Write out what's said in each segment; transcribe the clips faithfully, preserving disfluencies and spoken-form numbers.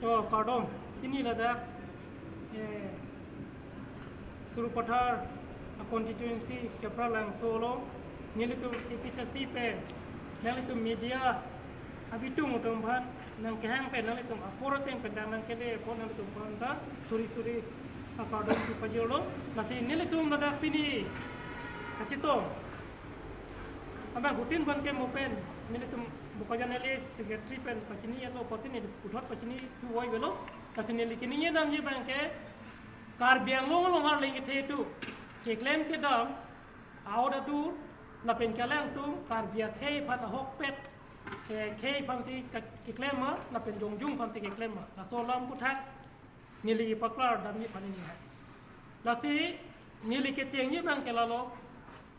To kardom, pini ladak, eh, Sarupathar a constituency Chapralangso along, nelitum A P H L C pen, nanglitum media abitung atum aphan, nangkehang pen, nanglitum apor ateng pen dang nangkele apor nanglitum aphan ta suri suri akardom kipajirlo. Lasi nelitum ladak pini kachetong abangphutin abangke mo pen, nelitum Bokajan L A secretary pen pachini atlo pachini puthot pachini thu voi velo. Lasi neli kini ye namji abangke Karbi Anglong along arleng kethe atum keklem kedam aot atur lapen ke alangtum Karbi akhei aphan ahokpet, eh, khei aphansi ke-, keklem ma lapen jongjung aphansi keklem ma, laso alam aphuthak neli paklar damji aphan neli hai. Lasi neli kechengji abangke lalo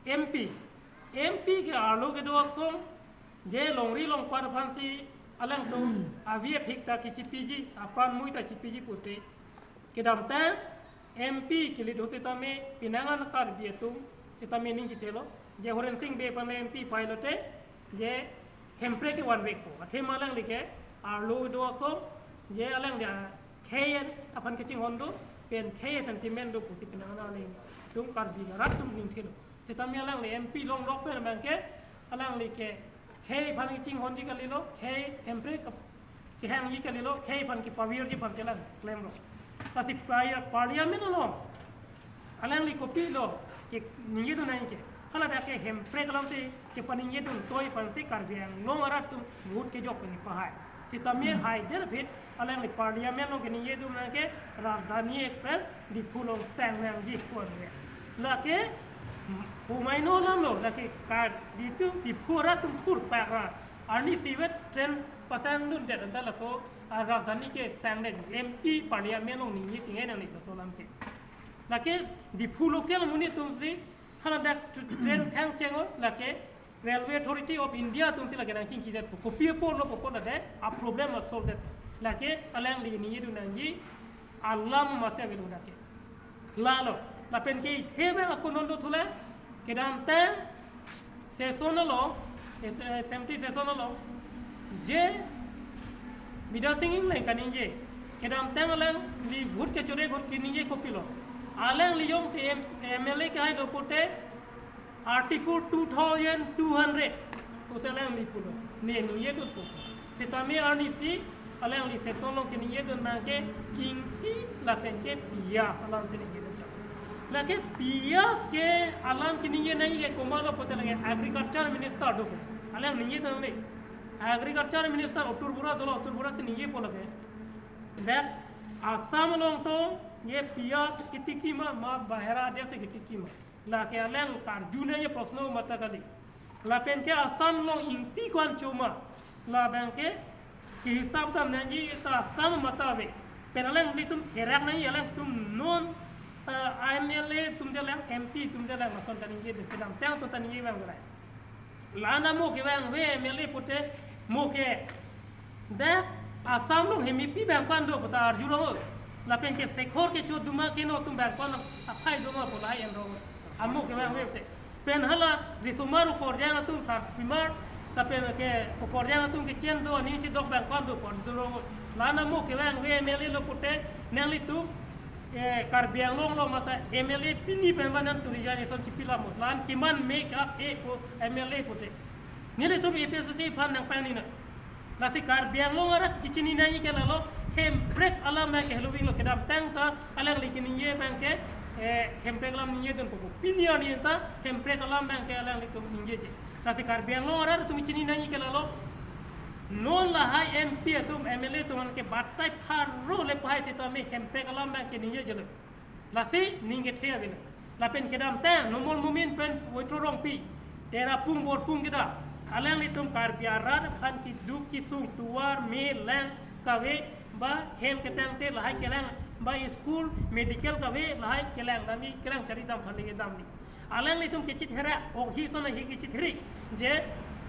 M P. M P ke arlo kedo ason, je longri longpat aphansi alangtum avi aphik ta kechipiji, apran mui ta chipiji pusi kedamtang M P kelit ahut setame penang an Karbi atum setame ning chethelo, je Horen Sing Bey aphan M P pai lote, je Hemprek ke vanvekpo. Athema alangli ke arlo kedo ason, je alangli akhei aphan kachinghon do, pen khei sentiment do pusi penang an alangtum Karbi arat atum ning thelo. Setame alangli M P longlok pen abangke alangli ke khei aphan kachinghonji kalilo, khei Hemprek kehangji kalilo, khei aphan kepavirji aphan ke alang klemlo. Lasi par-, Parliament along alangli kopilo keningjedun nangji ke? Hala dak ke Hemprek alamsi kepaningjedun toi aphansi Karbi Anglong arat atum vote kejok pen pahai. Setame haidet aphi alangli Parliament along keningjedun abangke Rajdhani Express Diphu along sang nangji pu-an ke. Lake, hmm, humai no alamlo, lake Karbi atum Diphu arat atum thurpak ra arnisi vet train pasangdundet anta laso, ah, Rajdhani kesangdetji, M P Parliament along ningje tingje nangji laso alam ke. Lake Diphu local amonit atumsi hala dak tr-, train thang chenglo, lake Railway Authority of India atumsi lake nangchingkidet pu. Kopi apotlo pu apot lake a problem a solve det. Lake alangli ningjedun nangji alam masi avelo dak ke. Lalo, lapen ke ithe abang akon non do thule, kedamtang session along, es-, eh, assembly session along, je Bidya Sing Engleng kaningje, kedamtang alangli vote kechore vote keningje kopilo. Alangli jongsi M-, M L A kehai do pute, Article two thousand two hundred pusi alangli pulo, ne ningjedunpo. Setame arnisi alangli session along keningjedun abangke ingti lapen ke piyas alam keningjedun chak. Lake piyas ke alam keningje nangji ke komatlo pute lake agriculture minister do ke. Alang ningjedun le. Agriculture minister Atul Bora dolo, Atul Borasi ningjepo lake. Dak Assam along tong je piyas ketiki ma, ma bahera adet si ketiki ma. Lake alang karju nangji proshno mata kali. Lapen ke Assam along ingti ko-an cho ma, labang ke kehisap dam nangji ta kam mata ave. Pen alanglitum therak nangji, alangtum non, eh, M L A atum je lang, M P atum je lang, lason kaningje, kedamtang atum ta ningje abang berai. La-an amo kevang ave M L A pute, mo ke dak Assam along hemipi abang ko-an do puta arjurong. Lapen ke Sekhor kecho duma keno atum abang ko-an aphai duma pu lahai enrong. Amo kevang ave pute. Pen hala risomar ukorjang atum sarpimar, lapen ke ukorjang atum kechen do, aning chidok abang ko-an do pu arjurong. La-an amo kevang ave M L A lo pute, nanglitum, eh, Karbi Anglong along mata M L A pini pen ba nangtum resignation chipi lamo. La-an keman make up e ko M L A pute. Nelitum A P H L C aphan nangpangni nang. Lasi Karbi Anglong arat kechini nangji ke lalo, Hemprek alam abang ke heloving lo, kedamtang ta alangli keningje abang ke, eh, Hemprek alam ningjedunpo. Pini arni ta Hemprek alam abang ke alanglitum ningjeje. Lasi Karbi Anglong arat atum chini nangji ke lalo, non lahai M P atum, M L A atum an ke batai pharo le pahai setame Hemprek alam abang ke ningjejelo. Lasi ning kethe avelo. Lapen kedamtang Numal Momin pen Poitro Rongpi, Terapung Borpung kedam, alanglitum Karbi arat aphan keduk kesung, tovar, me, lang kave, ba health ketangte lahai kelang, ba school, medical kave lahai kelang damji, kelang chari dam aphan le damji. Alanglitum kechitherak, ok hi son hi kechitherak, je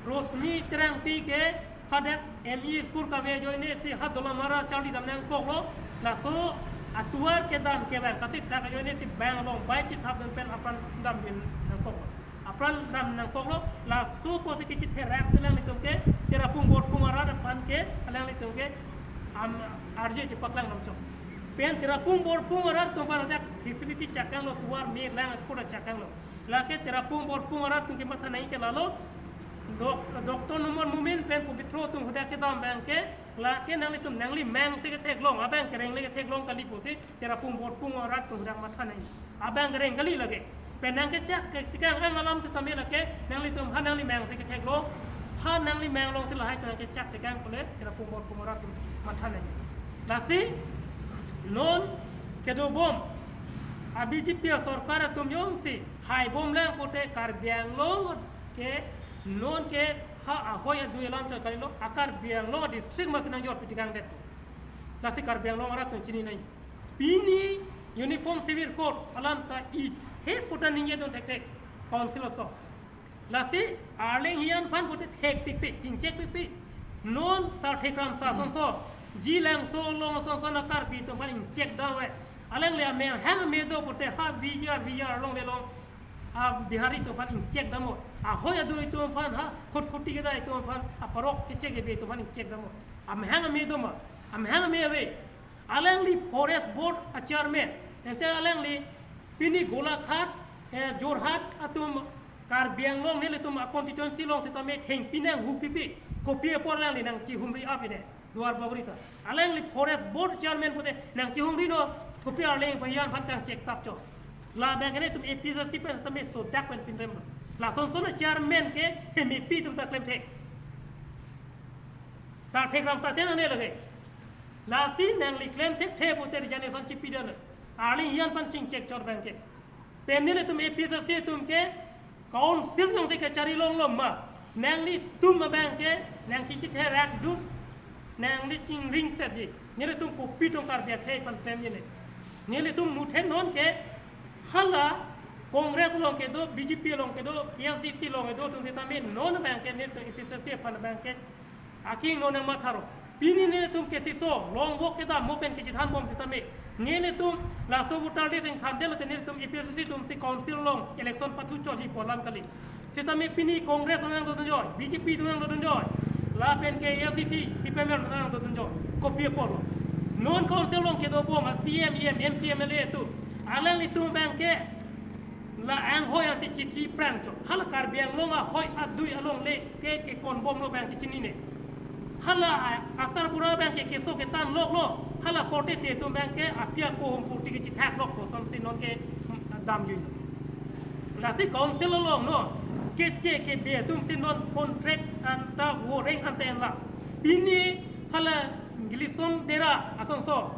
Rosmi Terangpi ke hadak M E school kave ajoine si ha Dolamara charli dam nangkoklo, laso atovar kedam kevang kasik sak ajoine si bang along bai chithap dun pen apran dam dun nangkoklo. Apran dam nangkoklo, laso apotsi kechitherak si alanglitum ke, Terapung Borpung arat aphan ke, alanglitum ke, Am arje chepaklang lam chok. Pen Terapung Borpung arat atum aphan hadak facility chakanglo, tovar me lang school chakanglo. Lake Terapung Borpung arat atum kematha nangji ke lalo dok-, Doctor Numal Momin pen Pobitro atum hadak kedam abang ke, lake nanglitum nangli meng si ketheklong, abang kereng le ketheklong kali pusi Terapung Borpung arat atum hadak matha nangji. Abang kereng kali lake. Pen nangkechak ke tikang ang alam sitame lake, nanglitum ha nangli meng si ketheklong, ha nangli meng along si lahai ta nangkechak tikang pule Terapung Borpung arat atum matha nangji. Lasi non kedobom a B J P asorkar atum jongsi haibom lang pute Karbi Anglong ke non ke ha ahoi adui alam chot kalilo, a Karbi Anglong district masi nangjor pi tikang det. Lasi Karbi Anglong arat atum chini nangji. Pini Uniform Civil Code alam ta i he puta ningje dun thekthek Council aso. Lasi arleng hiyan aphan pute thekpikpik, chingchekpikpik. Non Sarthe Kramsa asonso, Jilangso along asonso na Karbi atum aphan ingchek dam re. Alangli amehang ame do pute ha V G R, V G R along le long, a Bihari atum aphan ingchek damlo. Ahoi adui atum aphan, ha khutkhut ti kedai atum aphan, a parok kechek ebe atum aphan ingchek damlo. Amehang ame do ma, amehang ame ave. Alangli Forest Board a chairman, ente alangli pini Golaghat, eh, Jorhat atum Karbi Anglong nelitum a constituency along sitame thengpi nanghupipi, kopi apor alangli nangchihumri apine, Duar Bagori ta. Alangli Forest Board chairman pute nangchihumri non, kopi arleng pahiyan aphan kangchek tap chot. Labang ke netum A P H L C pen sitame sodak pen pinrem non. Lasonson a chairman ke hemepi atum ta klemthek. Sarthe Kramsa ten ane lake. Lasi nangli klemthekthe pute resignation chipi dam. Arleng hiyan aphan chingchek chot abang ke. Pen nelitum A P H L C atum ke Council jongsi kachari longlo ma, nanglitum abang ke nangkichitherak dun, nangli chingring setji. Nelitum kopi atum Karbi akhei aphan klemji ne. Nelitum muthe non ke hala Congress along kedo, B J P along kedo, A S D C along kedo atum sitame non abang ke nelitum A P H L C aphan abang ke aking non nangmatharo. Pini nelitum kesiso, longvok kedam mo pen kechithanbom sitame, nelitum laso voter list ingthanthe lote nelitum A P H L C atum si Council along election pathu chotji pu alam kali. Sitame pini Congress nangdodunjoi, B J P atum nangdodunjoi, lapen ke A S D C, C P I M nangdodunjoi. Kopi apor lo? Non Council along kedobom a C E M, E M, M P, M L A atum, alanglitum abang ke la anghoi ansi chithi prang chot. Hala Karbi Anglong ahoi adui alongle ke kekonbomlo abang chichinine. Hala a-, asarbura abang ke keso ketan loklo. Hala korte te atum abang ke api apo humpu ti kechithak lok kosonsi non ke, mm, damjui. Lasi Council along non keche kebe atum si non contract anta voreng anta enla. Pini hala Gilison Dera asonso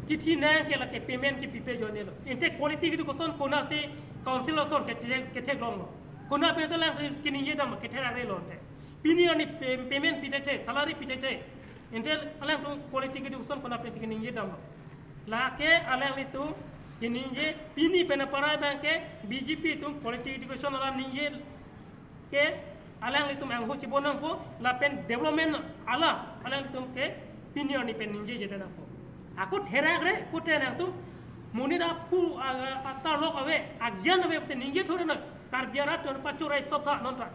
kithi nang ke lake payment kepipe ajoinelo. Ente quality education konatsi Council asor ke, ketheklonglo? Konat pensi alang keningje dam ketherakre lo ante? Pini arni pay-, payment pitete, salary pitete. Ente alangtum quality education konat pensi keningje damlo? Lake alanglitum keningje, pini pen aparai abang ke B J P atum quality education alam ningje ke alanglitum angho chibonangpo, lapen development alam alanglitum ke pini arni pen ningjeje tenangpo. Ako therakre pute nangtum monit aphu a-, a-, atarlok ave, agyan ave pute ningje thore na, Karbi arat atum pachorai soptha nonta.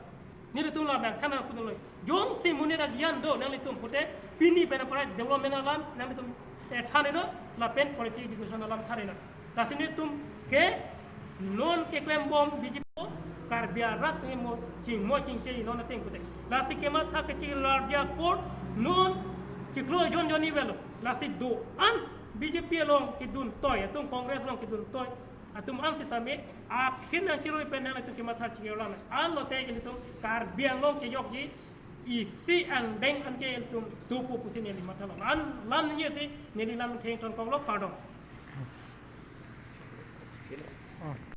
Nelitum labang than nangkudunlo. Jongsi monit agyan do nanglitum pute pini pen aparai development alam nanglitum, eh, than-eno, lapen quality education alam than-eno. Lasi nelitum ke non keklembom B J P Karbi arat atum mo chingmo chingche non ateng pute. Lasi kematha kechiklo arja apor non chiklo jon jon ivelo. Lasi do-an B J P along kedun toi atum, Congress along kedun toi atum an sitame aphi nangchirui pen nanglitum kematha chiklo lang. Anlote ilitum Karbi Anglong kejokji isi angdeng anke ilitum dopo pusi neli mathalo. An lam ningje si neli lam thengthon koklo, pardon.